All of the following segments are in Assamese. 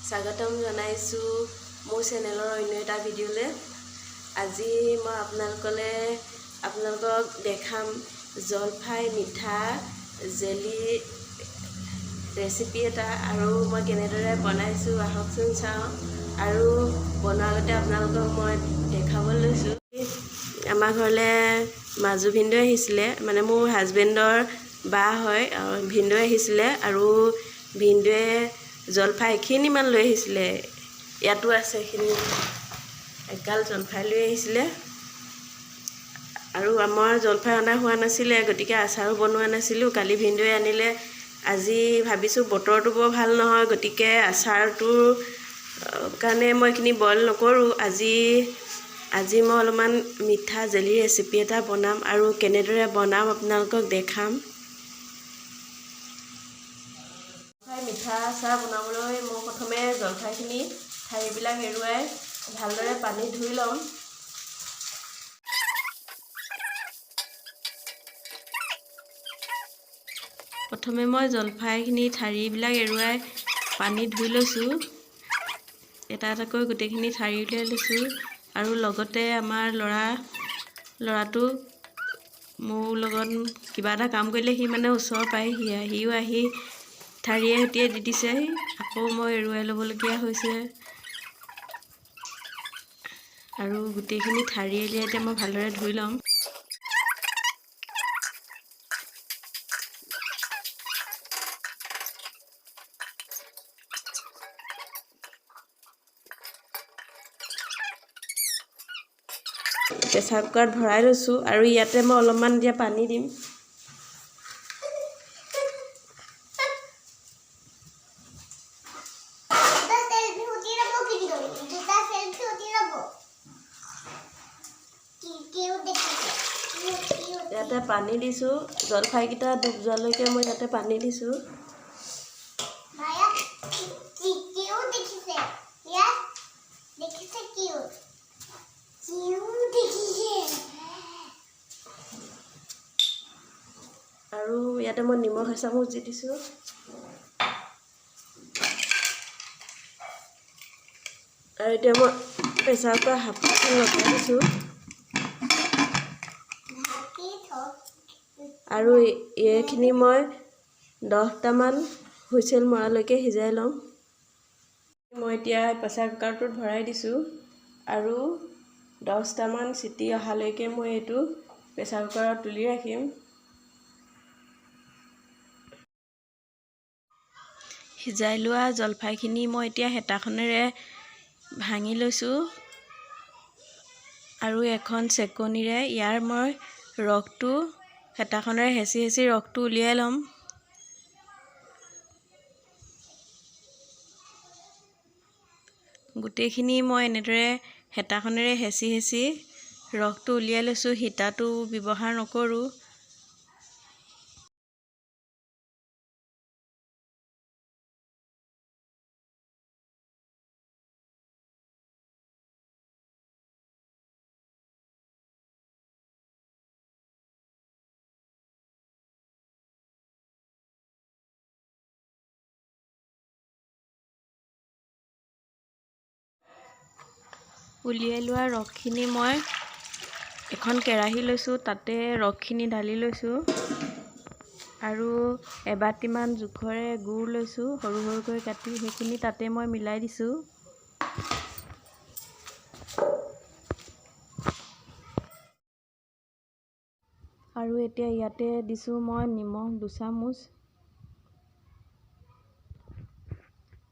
স্বাগতম জনাইছোঁ মোৰ চেনেলৰ অন্য এটা ভিডিঅ'লৈ। আজি মই আপোনালোকক দেখাম জলফাই মিঠা জেলি ৰেচিপি এটা আৰু মই কেনেদৰে বনাইছোঁ, আহকচোন চাওঁ। আৰু বনোৱাৰ আগতে আপোনালোকক মই দেখাব লৈছোঁ। আমাৰ ঘৰলৈ মাজু ভিনদেউ আহিছিলে, মানে মোৰ হাজবেণ্ডৰ বা হয়, ভিনদেউ আহিছিলে আৰু ভিনদেউৱে জলফাই এখিনিমান লৈ আহিছিলে। ইয়াতো আছে এইখিনি, এগাল জলফাই লৈ আহিছিলে। আৰু আমাৰ জলফাই অনা হোৱা নাছিলে, গতিকে আচাৰো বনোৱা নাছিলোঁ। কালি ভিনদেউৱে আনিলে। আজি ভাবিছোঁ বতৰটো বৰ ভাল নহয়, গতিকে আচাৰটোৰ কাৰণে মই এইখিনি বইল নকৰোঁ। আজি আজি মই অলপমান মিঠা জেলি ৰেচিপি এটা বনাম আৰু কেনেদৰে বনাম আপোনালোকক দেখাম। জলফাই মিঠা আচাৰ বনাবলৈ মই প্ৰথমে জলফাইখিনি ঠাৰিবিলাক এৰুৱাই ভালদৰে পানীত ধুই ল'ম। প্ৰথমে মই জলফাইখিনি ঠাৰিবিলাক এৰুৱাই পানীত ধুই লৈছোঁ। এটা এটাকৈ গোটেইখিনি ঠাৰি উলিয়াই লৈছোঁ। আৰু লগতে আমাৰ ল'ৰাটো মোৰ লগত কিবা এটা কাম কৰিলে সি মানে ওচৰ পায়, সিও আহি ঠাৰিয়ে সৈতে দি দিছে, আকৌ মই এৰুৱাই ল'বলগীয়া হৈছে। আৰু গোটেইখিনি ঠাৰি উলিয়াই এতিয়া মই ভালদৰে ধুই ল'ম। প্ৰেছাৰ কুকাৰত ভৰাই লৈছোঁ আৰু ইয়াতে মই অলপমান এতিয়া পানী দিম। দুটা চেলফি উঠি যাব, কিন্তু দুটা চেলফি উঠি যাব। কি কিউ দেখিছে, কিউ কিউ। ইয়াতে পানী দিছোঁ, জলফাইকেইটা ডুব যোৱালৈকে মই ইয়াতে পানী দিছোঁ। মায়া, কি কিউ দেখিছে, ইয়াত দেখিছে, কিউ কিউ দেখিছে। আৰু ইয়াতে মই নিমখ এচামুচ দি দিছোঁ। আৰু এতিয়া মই প্ৰেছাৰ কুকাৰ হাফখন লগাই দিছোঁ। ঢাকি থ। আৰু এইখিনি মই 10টামান হুইচেল মৰালৈকে সিজাই ল'ম। মই এতিয়া প্ৰেছাৰ কুকাৰটোত ভৰাই দিছোঁ আৰু 10টামান চিটি অহালৈকে মই এইটো প্ৰেছাৰ কুকাৰত তুলি ৰাখিম। সিজাই লোৱা জলফাইখিনি মই এতিয়া হেতাখনেৰে ভাঙি লৈছোঁ আৰু এখন চেকনিৰে ইয়াৰ মই ৰসটো হেতাখনেৰে হেঁচি হেঁচি ৰসটো উলিয়াই ল'ম। গোটেইখিনি মই এনেদৰে হেতাখনেৰে হেঁচি হেঁচি ৰসটো উলিয়াই লৈছোঁ, সীতাটো ব্যৱহাৰ নকৰোঁ। উলিয়াই লোৱা ৰসখিনি মই এখন কেৰাহী লৈছোঁ, তাতে ৰসখিনি ঢালি লৈছোঁ আৰু এবাটিমান জোখৰে গুৰ লৈছোঁ, সৰু সৰুকৈ কাটি সেইখিনি তাতে মই মিলাই দিছোঁ। আৰু এতিয়া ইয়াতে দিছোঁ মই নিমখ দুচামুচ,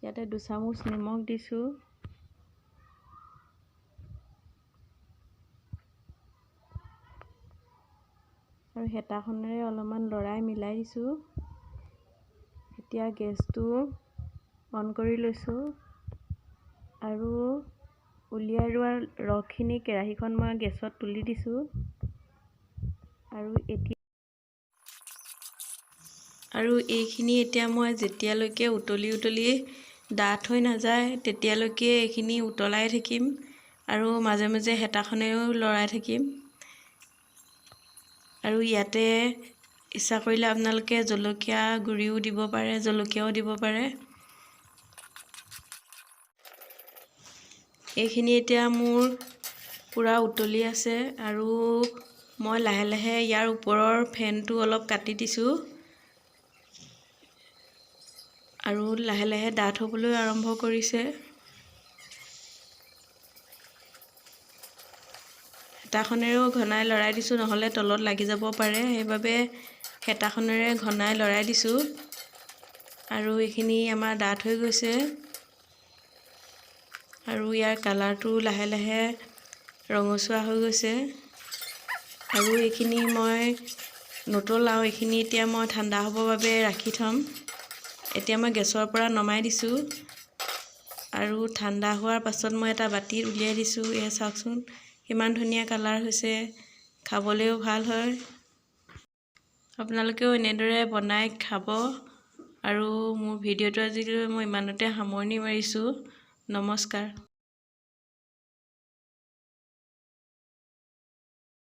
ইয়াতে দুচামুচ নিমখ দিছোঁ। আৰু হেতাখনেৰে অলপমান লৰাই মিলাই দিছোঁ। এতিয়া গেছটো অন কৰি লৈছোঁ আৰু উলিয়াই লোৱা ৰসখিনি কেৰাহীখন মই গেছত তুলি দিছোঁ। আৰু এইখিনি এতিয়া মই যেতিয়ালৈকে উতলি উতলি ডাঠ হৈ নাযায় তেতিয়ালৈকে এইখিনি উতলাই থাকিম আৰু মাজে মাজে হেতাখনেৰেও লৰাই থাকিম। আৰু ইয়াতে ইচ্ছা কৰিলে আপোনালোকে জলকীয়া গুড়িও দিব পাৰে, জলকীয়াও দিব পাৰে। এইখিনি এতিয়া মোৰ পূৰা উতলি আছে আৰু মই লাহে লাহে ইয়াৰ ওপৰৰ ফেনটো অলপ কাটি দিছোঁ আৰু লাহে লাহে ডাঠ হ'বলৈ আৰম্ভ কৰিছে। হেতাখনেৰেও ঘনাই লৰাই দিছোঁ, নহ'লে তলত লাগি যাব পাৰে, সেইবাবে হেতাখনেৰে ঘনাই লৰাই দিছোঁ। আৰু এইখিনি আমাৰ ডাঠ হৈ গৈছে আৰু ইয়াৰ কালাৰটো লাহে লাহে ৰঙচুৱা হৈ গৈছে। আৰু এইখিনি মই নুতলাওঁ, এইখিনি এতিয়া মই ঠাণ্ডা হ'বৰ বাবে ৰাখি থ'ম। এতিয়া মই গেছৰ পৰা নমাই দিছোঁ আৰু ঠাণ্ডা হোৱাৰ পাছত মই এটা বাতিত উলিয়াই দিছোঁ। এয়া চাওকচোন, কিমান ধুনীয়া কালাৰ হৈছে, খাবলৈও ভাল হয়। আপোনালোকেও এনেদৰে বনাই খাব। আৰু মোৰ ভিডিঅ'টো আজিলৈ মই ইমানতে সামৰণি মাৰিছোঁ। নমস্কাৰ।